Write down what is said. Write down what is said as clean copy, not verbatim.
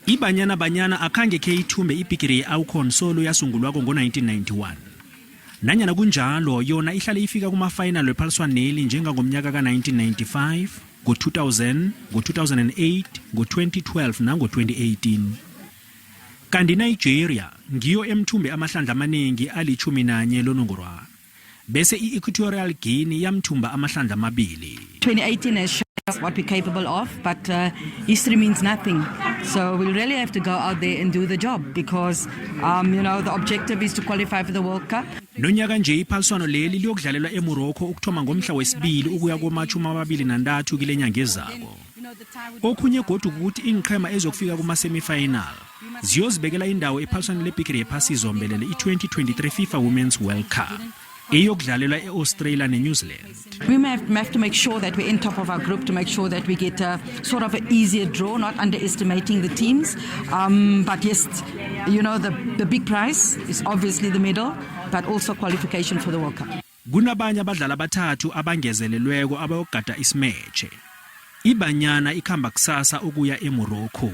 IBanyana Banyana akhange khe ithumbe ibhigiri ye-AWCON solo yasungulwako ngo-1991. Nanyana kunjalo, yona ihlale ifika kuma-final wephaliswaneli njengangomnyaka ka-1995, ngo-2000, ngo-2008, ngo-2012 nango-2018. Kanti iNigeria ngiyo emthumbe amahlandla amaningi ali-11 lonongorwana. Bese i-Equatorial Guinea yamthumba amahlandla amabili. 2018 has shown us what we're capable of, but history means nothing. So we really have to go out there and do the job because the objective is to qualify for the World Cup. Nonyaka nje iphaliswano leli liyokudlalelwa eMorocco ukuthoma ngomhla wesibili ukuya komachumi amabili nantathu kile nyanga ezako. Okhunye godu ukuthi iinqhema ezokufika kuma-semifinal ziyozibekela indawo ephaliswaneni lebhigiri yephasi zombelele i-2023 FIFA Women's World Cup eyokudlalelwa e-Australia ne-New Zealand. We may have to make sure that we're in top of our group to make sure that we get a sort of an easier draw, not underestimating the teams. But yes, the big prize is obviously the medal, but also qualification for the World Cup. Kunabanye abadlali abathathu abangezelelweko abayogada isimetshe. IBanyana ikhamba kusasa ukuya eMorocco.